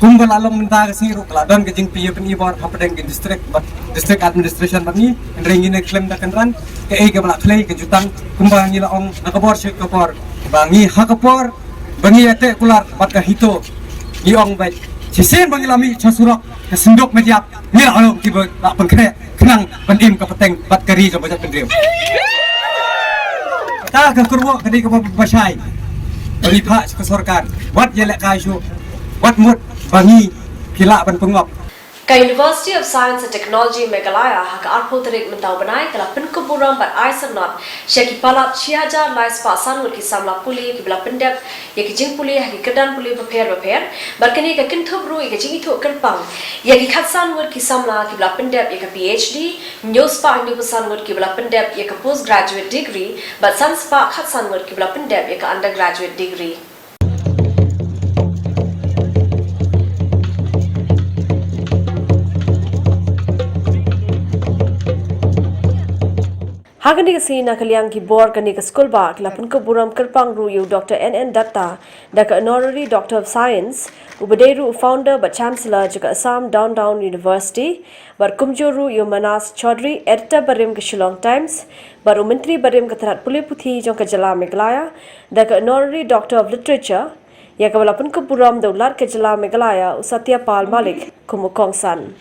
Kumba la long mynta ka sngi ruh ka la don ka jingpynïoh pynïoh bor hapdeng ka district bad district administration bad ngi, hynrei ngi ne khlem da kynran kaei kaba la khlei ka jutang. Kumba ngi la ong na ka bor sha ka bor ba ngi ha ka por ba ngi ïateh kular bad ka HITO, ngi ong ba shisien ba ngi la mih sha surok, ka synduk media ngi la long kiba la pynkhreh khnang ban im ka pateng bad ka ri jong ka jaitbynriew. Ta ka kyrwoh ka dei kaba bashai. Ba ngi phah sha ka sorkar, wat ïalehkai shuh, wat mut ba ngi phi lah ban pynngop. Ka University of Science and Technology Meghalaya ha ka arphew tarik mynta u bnai ka la pynkup burom bad ai sanot sha ki palat shi hajar lai spah san ngut ki samla pule kiba la pyndep ïa ki jingpule ha ki kyrdan pule bapher bapher, bad kane ka kynthup ruh ïa ka jingithuh kyrpang ïa ki khatsan ngut ki samla kiba la pyndep ïa ka P H D, hynñiew spah hynñiewphew san ngut kiba la pyndep ïa ka post graduate degree, bad san spah khatsan ngut kiba la pyndep ïa ka undergraduate degree. Ha kane ka sngi na ka liang ki bor kane ka skulbah ki la pynkup burom kyrpang ruh ïa u Doctor N N Dutta da ka Honorary Doctor of Science, uba dei ruh u founder bad Chancellor jong ka Assam Downtown University, bad kumjuh ruh ïa u Manas Chaudhry, Editor barim ka Shillong Times, bad u Myntri barim ka tnat pule puthi jong ka jylla Meghalaya da ka Honorary Doctor of Literature, ïa kaba la pynkup burom da u Lat ka jylla Meghalaya u Satya Pal Malik kum u kongsan.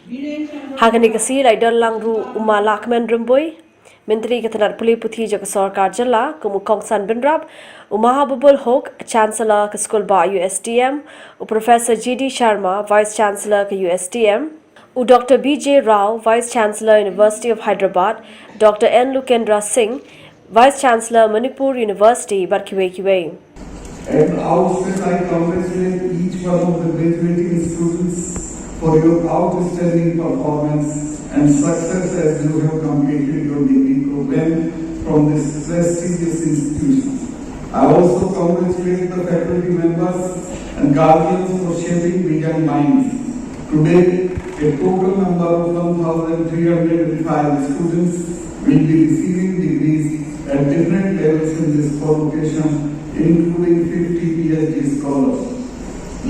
Ha kane ka sngi la ïadon lang ruh u Ma Lahkmen Rymbui, Myntri ka tnat pule puthi jong ka sorkar jylla kum u kongsan bynrap, u Mahbubul Hoque, Chancellor ka skulbah U S T M, u Professor G D Sharma, Vice Chancellor ka U S T M, u Doctor B J Rao, Vice Chancellor University of Hyderabad, Doctor N Lukendra Singh, Vice Chancellor Manipur University, bad kiwei kiwei. At the outset, I congratulate each one of the graduating students for your outstanding performance and success as you have completed your degree program from this prestigious institution. I also congratulate the faculty members and guardians for shaping brilliant minds. Today, a total number of one thousand three hundred five students will be receiving degrees at different levels in this co-location, including fifty P H D scholars.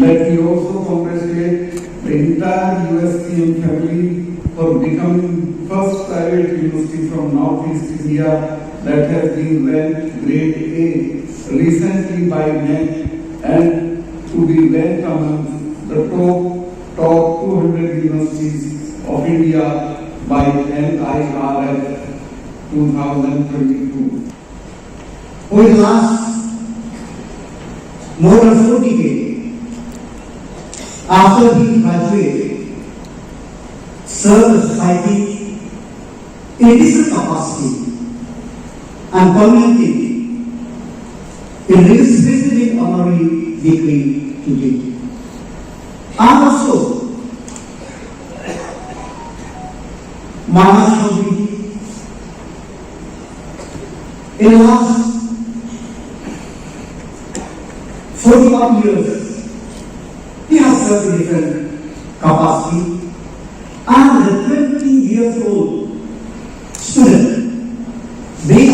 Let me also congratulate the entire U S T M family for becoming first private university from Northeast India that has been ranked grade A recently by NET and to be ranked amongst the top, top two hundred universities of India by N I R F two thousand twenty-two. For the last more than four decades, after he graduated, served the society in different capacity and culminating in this specific honorary degree today. And also, Maharaj Chaudhary, in the last forty odd years, he has served in different capacity. And the twenty years old student, they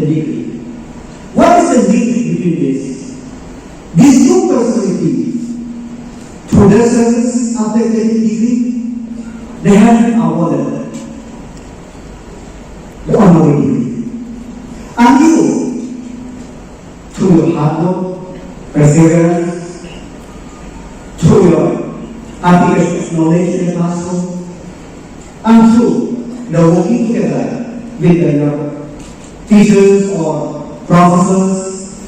degree. What is the link between this? These two personalities, through their service after getting degree, they have been awarded the honorary degree. And you, through your hard work, perseverance, through your articles of knowledge in the classroom, and through the working together with the, your teachers or professors,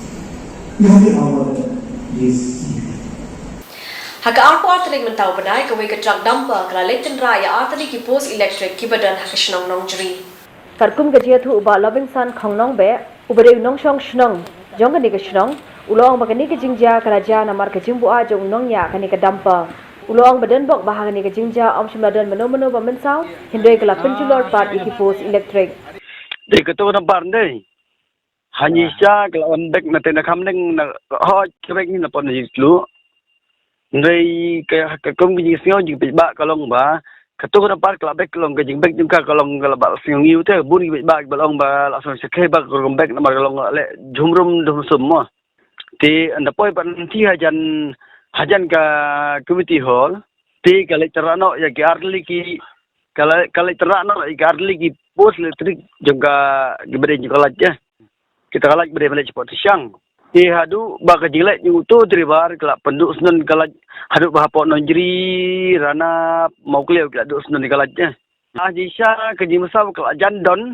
you have been awarded this. Ha ka arphew ar tarik mynta u bnai, kawei ka truck dumper ka la leit tynrah ïa artylli ki post elektrik kiba don ha ka shnong Nongjri. Katkum ka jingïathuh u Bah Lovingson Khongnongbeh, uba dei u nongshong shnong jong kane ka shnong, u la ong ba kane ka jingjia ka la jia namar ka jingbuaid jong u nongñiah kane ka dumper. U la ong ba don bok ba ha kane ka jingjia ym shym la don mano mano ba mynsaw, hynrei ka la pynjulor pat ïa ki post elektrik. Dei kato ka dumper dei. Hangne sha ka la wan bek na te na kham deng na hoi ka bek ni na pon na jingtlu. Hynrei ka, ka kum ka jingsngew jingpeit ba ka long ba kato ka dumper ka la bek ka long ka jingbek jong ka ka long ka la ba sngew ngi u te bun ki peit ba ba long ba la sngew shakhe ba ka rum bek namar ka long la leh jhum rum jhum sum mo. Te ynda poi ba nanti hajan, hajan ka community hall te ka leit tynrah noh ïa ki artylli ki, ka leit, ka leit tynrah noh ïa ki artylli ki post elektrik jong ka, kiba dei jong ka light eh. Kita ka light ba dei ba leit shapoh Tishang. Te haduh ba ka jingleit jong uto u driver ka la pynduh syndon ka light haduh ba hapoh Nongjri, Ranap, Mawkliaw ki la duh syndon ka light eh. Ha jingshisha ka jingmynsaw ka la jan don,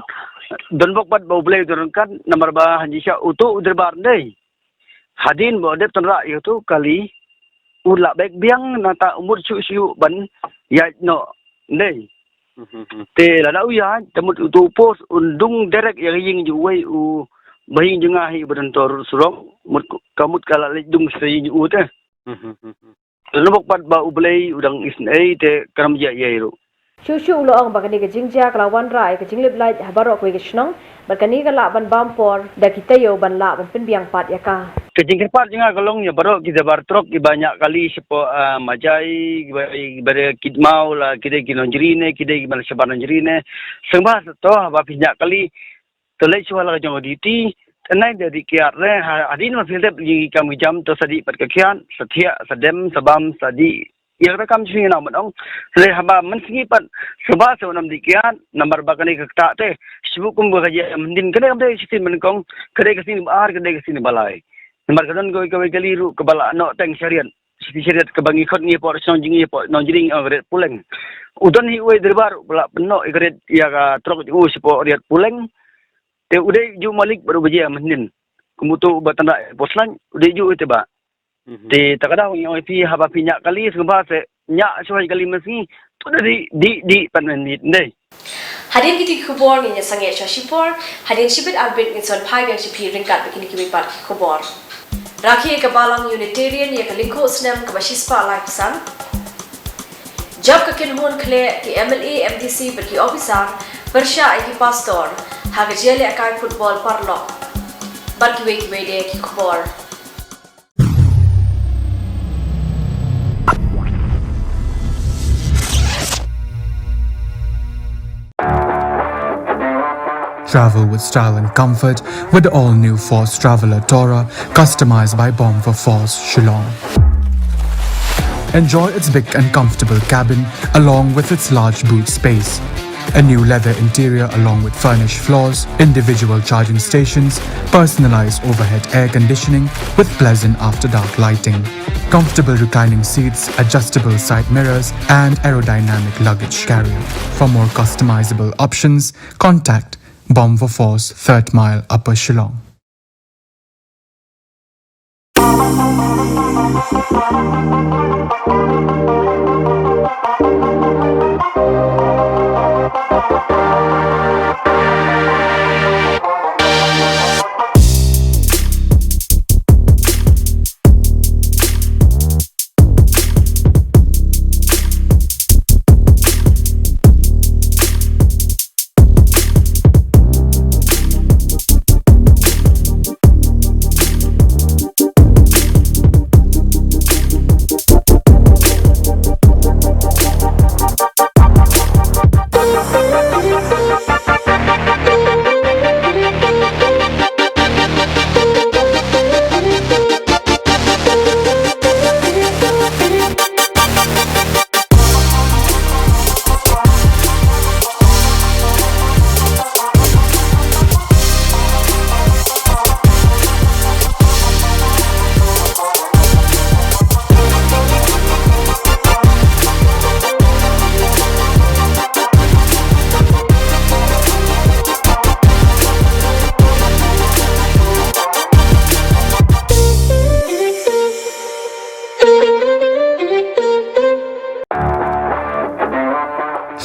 don bok pat ba U Blei u don ryngkat namar ba ha jingshisha uto u driver dei. Hadien ba u dep tynrah ïa uto u kali, u la bek biang nangta u mut shuh shuh ban ïaid noh dei. Te lada u ïaid, te mut uto u post un dung direct ïa ka ïing jong uwei u, ba ïing jong nga hi ba don to rud surok, mut ka mut ka la leit dung sha ïing jong u te. Lada bok pat ba U Blei u dang isynei te kan ym jia ei ruh. Shuh shuh u la ong ba kane ka jingjia ka la wanrah ïa ka jinglip light ha baroh kawei ka shnong, bad kane ka lah ban bam por da ki taïew ban lah ban pynbiang pat ïa ka. Ka jingkyrpad jong nga ka long ïa baroh ki driver truck kiba ñiah kali shapoh, ah, Majai, kiba, kiba dei Kidmaw la ki dei ki Nongjri ne, ki dei kiba shabar Nongjri ne. Sngewbha sa to haba phi ñiah kali, to leit shuwa la ka jong ka duty, tynai da dih kiad re, ha, hadien ba phi leh ïa ki kam ki jam to sa dih pat ka kiad, sa thiah, sa dem, sa bam, sa dih. Ïa kata kam jong ngi nang ban ong. Hynrei haba mynsngi pat, sngewbha sa wan ym dih kiad, namar ba kane ka ktah te. Shibun kum ba ka jia myndin kane kam dei shisien mynkong, ka dei ka sngi ba ar, ka dei ka sngi ba lai. Namar ka don kawei kawei kali ruh kaba la noh teng shariat. Shisien shariat kaba ngi khot ngi hapoh shnong jong ngi hapoh Nongjri ngi ong ka riat puleng. U don hi uwei driver ba la pynnoh ïa ka riat ïa ka truck jong u shapoh riat puleng. Te u dei ju malik bad uba jia myndin. Kum uto uba tynrah ïa ka post light, u dei ju te ba. Te ta ka daw ngi ong ïa phi haba phi ñiah kali sngewbha sa ñiah shuwa kali mynsngi. To da dih, dih, dih pat mynmiet dei. Hadien kiti ki khubor ngin ïa sangeh sha shipor, hadien shibit arbit ngin sa wan phai biang sha phi ryngkat bad kine kiwei pat ki khubor. Rakhe ka Balang Unitarian ïa ka lyngkhuh snem kaba shispah laiphew san. Jop ka kynhun khleh ki M L A, M D C bad ki officer pyrshah ïa ki pastor ha ka jingïalehkai football paralok. Bad kiwei kiwei de ki khubor. Travel with style and comfort with the all-new Force Traveller Tourer, customized by Bomb for Force, Shillong. Enjoy its big and comfortable cabin along with its large boot space. A new leather interior along with furnished floors, individual charging stations, personalized overhead air conditioning with pleasant after-dark lighting. Comfortable reclining seats, adjustable side mirrors, and aerodynamic luggage carrier. For more customizable options, contact Bomb for Force, Third Mile, Upper Shillong.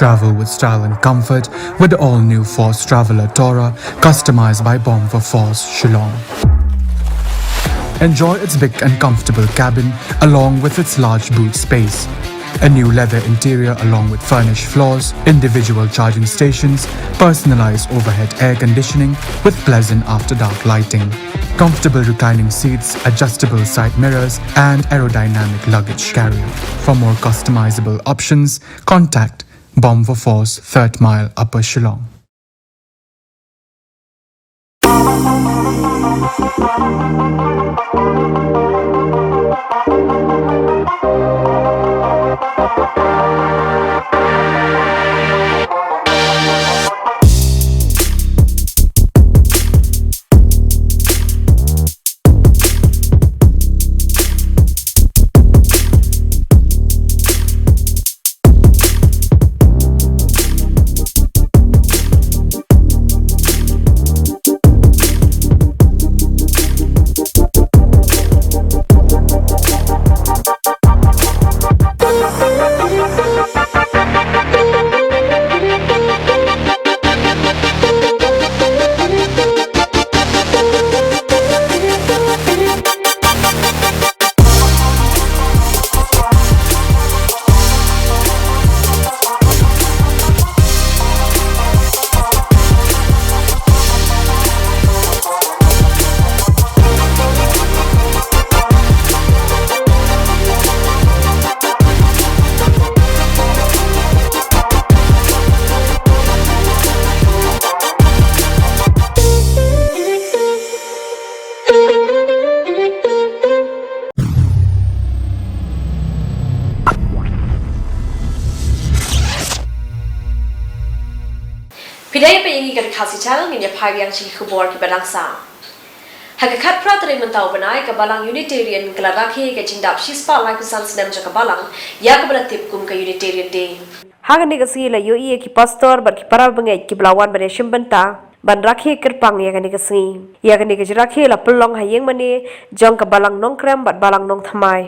Travel with style and comfort with the all-new Force Traveler Tourer, customized by Bomber Force Shillong. Enjoy its big and comfortable cabin along with its large boot space. A new leather interior along with furnished floors, individual charging stations, personalized overhead air conditioning with pleasant after dark lighting. Comfortable reclining seats, adjustable side mirrors, and aerodynamic luggage carrier. For more customizable options, contact Bomber Force, Third Mile, Upper Shillong. Phi dei ba ïa ngi ka Khasi Channel, ngin ïa phai biang sha ki khubor kiba dang sah. Ha ka khatphra tarik mynta u bnai ka Balang Unitarian ka la rakhe ïa ka jingdap shispah laiphew san snem jong ka Balang, ïa kaba la tip kum ka Unitarian Day. Ha kane ka sngi la ïohi ïa ki pastor bad ki para bangeit kiba la wan ban ïashim bynta ban rakhe kyrpang ïa kane ka sngi. Ïa kane ka jingrakhe la pynlong ha ïingmane jong ka Balang Nongkrem bad Balang Nongthymmai.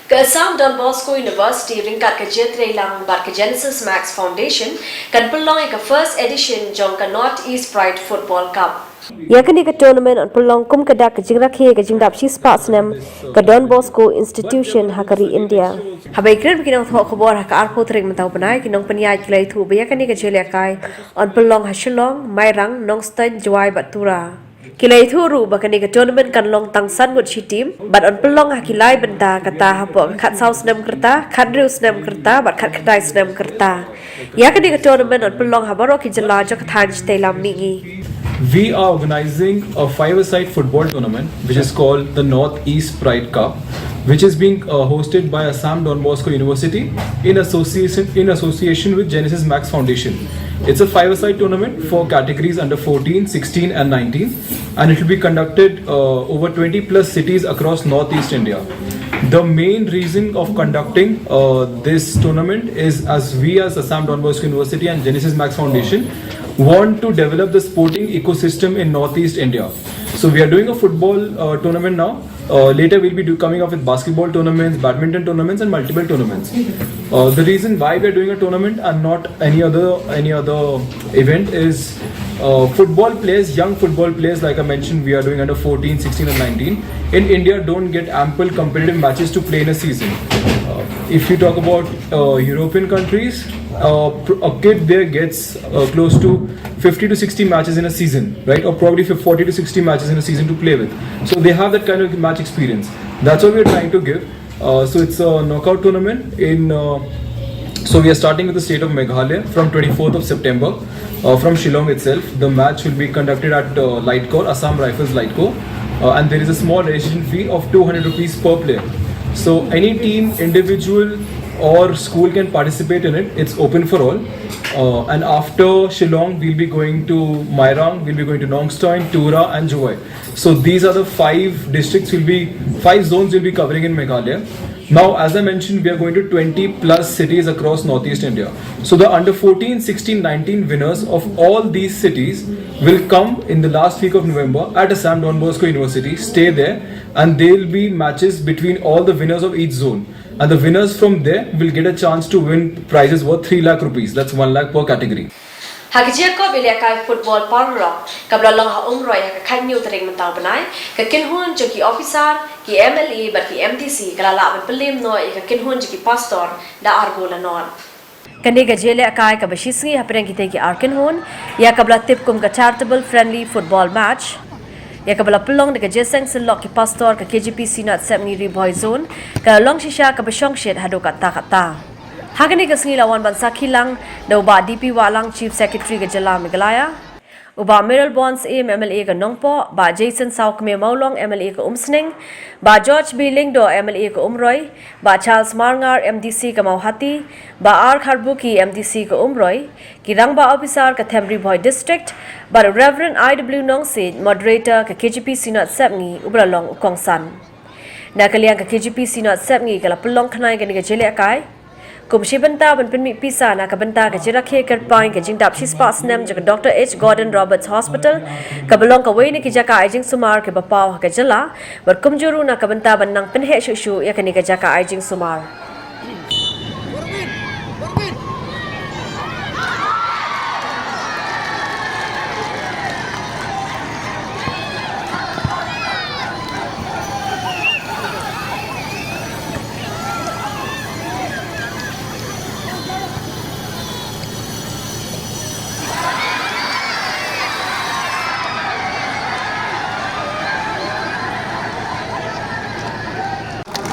Ka Assam Don Bosco University ryngkat ka Jaitrei Lang bad ka Genesis Max Foundation kan pynlong ïa ka first edition jong ka North East Pride Football Cup. Ïa kane ka tournament yn pynlong kum ka dak ka jingrakhe ka jingdap shispah snem ka Don Bosco Institution ha ka ri India. Haba ïakren bad ki nongthoh khubor ha ka arphew tarik mynta u bnai, ki nongpynïaid ki la ïathuh ba ïa kane ka jingïalehkai yn pynlong ha Shillong, Mairang, Nongstoiñ, Jowai bad Tura. Ki la ïathuh ruh ba kane ka tournament kan long tang san ngut shi team bad yn pynlong ha ki lai bynta, kata hapoh ka khatsaw snem ka rta, khathynriew snem ka rta bad khatkhyndai snem ka rta. Ïa kane ka tournament yn pynlong ha baroh ki jylla jong ka thaiñ shatei lam mihngi. We are organizing a five-a-side football tournament, which is called the Northeast Pride Cup, which is being uh, hosted by Assam Don Bosco University in association in association with Genesis Max Foundation. It's a five-a-side tournament for categories under fourteen, sixteen, and nineteen, and it will be conducted uh, over twenty plus cities across Northeast India. The main reason of conducting uh, this tournament is as we, as Assam Don Bosco University and Genesis Max Foundation, want to develop the sporting ecosystem in Northeast India. So we are doing a football uh, tournament now. Uh, later, we'll be do, coming up with basketball tournaments, badminton tournaments, and multiple tournaments. Uh, the reason why we are doing a tournament and not any other any other event is uh, football players, young football players, like I mentioned, we are doing under fourteen, sixteen, and nineteen, in India don't get ample competitive matches to play in a season. Uh, if you talk about uh, European countries, uh, pr- a kid there gets uh, close to fifty to sixty matches in a season, right? Or probably fif- forty to sixty matches in a season to play with. So they have that kind of match experience. That's what we're trying to give. Uh, so it's a knockout tournament in. Uh, so we are starting with the state of Meghalaya from twenty-fourth of September. Uh, from Shillong itself, the match will be conducted at uh, Lightcore, Assam Rifles Lightcore, uh, and there is a small registration fee of two hundred rupees per player. So any team, individual, or school can participate in it. It's open for all. Uh, and after Shillong, we'll be going to Mairang, we'll be going to Nongstoin, Tura, and Jowai. So these are the five districts will be five zones will be covering in Meghalaya. Now, as I mentioned, we are going to twenty plus cities across Northeast India. So the under fourteen, sixteen, nineteen winners of all these cities will come in the last week of November at Assam Don Bosco University, stay there, and there will be matches between all the winners of each zone. And the winners from there will get a chance to win prizes worth three lakh rupees. That's one lakh per category. Ha ka jingïakop ïalehkai football paralok kaba la long ha Umroi ha ka khathynñiew tarik mynta u bnai, ka kynhun jong ki officer, ki M L A bad ki M D C ka la lah ban pynlem noh ïa ka kynhun jong ki pastor da ar gol la nod. Kane ka jingïalehkai kaba shisngi hapdeng kitei ki ar kynhun, ïa kaba la tip kum ka charitable friendly football match, ïa kaba la pynlong da ka jingïaseng syllok ki pastor ka K J P Synod Sepngi Ri Bhoi Zone, ka la long shisha kaba shongshit haduh katta katta. Ha kane ka sngi la wan ban sakhi lang da u Bah D P Wahlang, Chief Secretary ka Jylla Meghalaya, u Bah Mayralborn Syiem, M L A ka Nongpoh, Bah Jason Sawkmie Mawlong, M L A ka Umsning, Bah George B Lyngdoh, M L A ka Umroi, Bah Charles Marngar, M D C ka Mawhati, Bah R Kharbuki, M D C ka Umroi, ki rangbah officer ka Them Ri Bhoi District, bad Reverend I W Nongsiej, Moderator ka K J P Synod Sepngi, uba la long u kongsan. Na ka liang ka K J P Synod Sepngi ka la pynlong khnang ïa kane ka jingïalehkai kum shi bynta ban pynmih pisa na ka bynta ka jingrakhe kyrpang ïa ka jingdap shispah snem jong ka Doctor H Gordon Roberts Hospital, kaba long kawei na ki jaka ai jingsumar kiba paw ha ka jylla, bad kumjuh ruh na ka bynta ban nang pynheh shuh shuh ïa kane ka jaka ai jingsumar.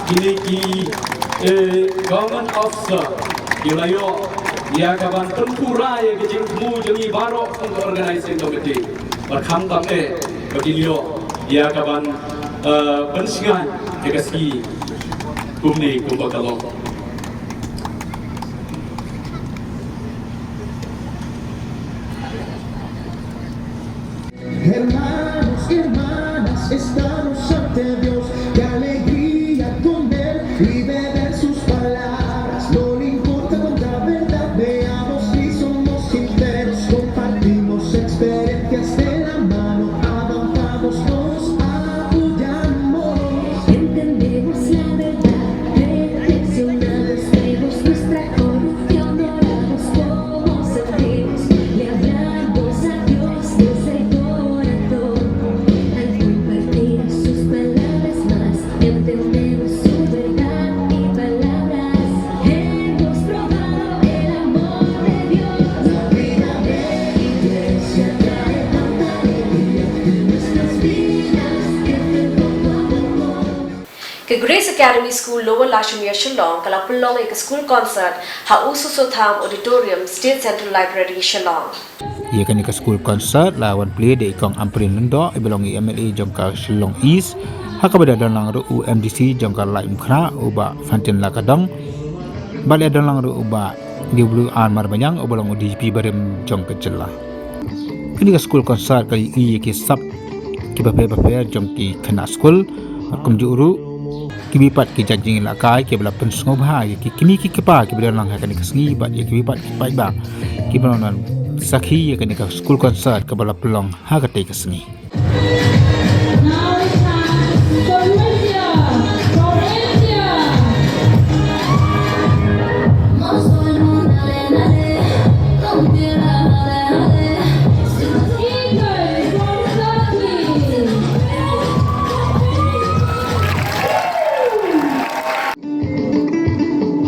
Kine ki, eh, government officer ki la ïoh ïa ka ban pynpura ïa ka jingthmu jong ngi baroh kum ka organizing committee. Bad khamtam eh ba kin ïoh ïa ka ban, eh, pynsngew ïa ka sngi kumne kumba ka long. Hermanos y hermanas, estamos ante Dios, qué alegría con Él y beber sus palabras. No le importa cuánta verdad veamos, si somos sinceros, compartimos experiencias, de la mano avanzamos, nos apoyamos. Entendemos la verdad, creemos en Dios. Ka Grace Academy School, Lower Lashumere, Shillong ka la pynlong ïa ka school concert ha U Soso Tham Auditorium, State Central Library, Shillong. Ïa kane ka school concert la wan plie da i Kong Ampareen Lyngdoh, i ba long i M L A jong ka Shillong East, ha kaba la don lang ruh u M D C jong ka Laitumkhrah, u Bah Fantin Lakadong, bad la don lang ruh u Bah W R Marbaniang, u ba long u D G P barim jong ka jylla. Kane ka school concert ka ïohi ïa ki sap kiba pher bapher jong ki khynnah skul, bad kumjuh ruh kiwei pat ki jait jingïalehkai kiba la pynsngewbha ïa ki kmie ki kpa kiba don lang ha kane ka sngi, bad ïa kiwei pat ki paidbah kiba la don sakhi ïa kane ka school concert kaba la pynlong ha katei ka sngi. Now it's time for Lydia, for India.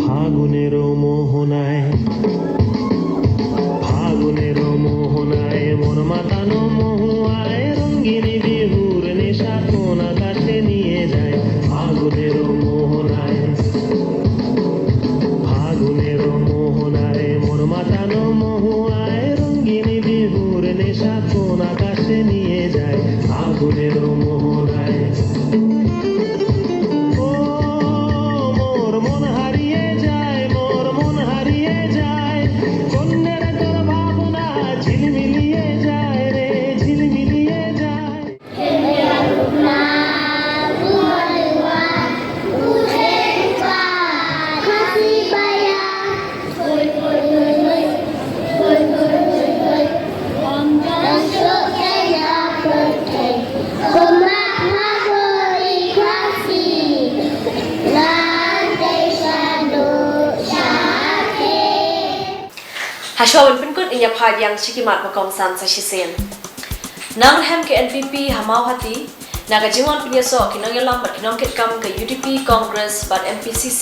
ফাগুনের মোহনায়, ফাগুনের মোহনায় মোর মাতানো মহুয়ায়, রঙিন বিহুর নেশা কোন আকাশে নিয়ে যায়। ফাগুনের মোহনায়, ফাগুনের মোহনায় মোর মাতানো মহুয়ায়, রঙিন বিহুর নেশা কোন আকাশে নিয়ে যায়। ফাগুনের মোহনায়, ও মোর মন হারিয়ে যায়, মোর মন হারিয়ে যায়, কন্যার তোর ভাবনা ঝিলমিলিয়ে যায় রে, ঝিলমিলিয়ে যায়। Hashwa ban pynkut, ngin ïa phai biang sha ki mat ba kongsan sa shisien. Nang rhem ka N P P ha Mawhati na ka jingwan pynïasoh ki nongïalam bad ki nongkitkam ka U D P, Congress bad M P C C.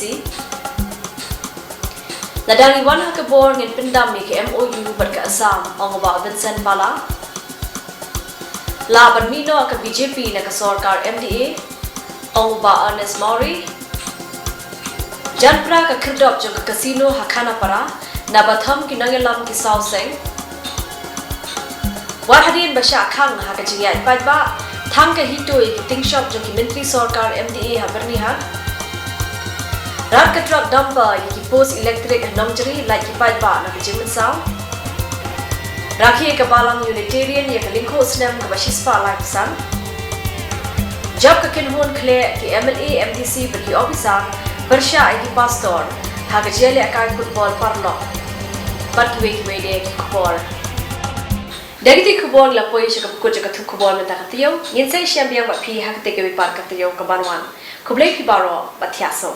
Lada ngi wan ha ka bor ngin pyndam ïa ka M O U bad ka Assam, ong u Bah Vincent Pala. Lah ban mih noh ka B J P na ka sorkar M D A, ong u Bah Ernest Mawrie. Jan pra ka khyrdop jong ka casino ha Khanapara, naba thom ki nongïalam ki saw seng. Wat hadien ba shah khang ha ka jingïaid paidbah, thang ka HITO ïa ki ting shop jong ki myntri sorkar M D A ha Byrnihat. Rat ka truck dumper ïa ki post electric ha Nongjri, lait ki paidbah na ka jingmynsaw. Rakhe ka Balang Unitarian ïa ka lyngkhuh snem kaba shispah laiphew san. Jop ka kynhun khleh ki M L A, M D C bad ki ophisar pyrshah ïa ki pastor ha ka jingïalehkai football paralok. Bad kiwei kiwei de ki khubor. Da kitei ki khubor ngi la poi sha ka kut jong ka thut khubor mynta ka taïew. Ngin sa ïashem biang bad phi ha katei kawei pat ka taïew kaban wan. Khublei phi baroh bad thiah suk.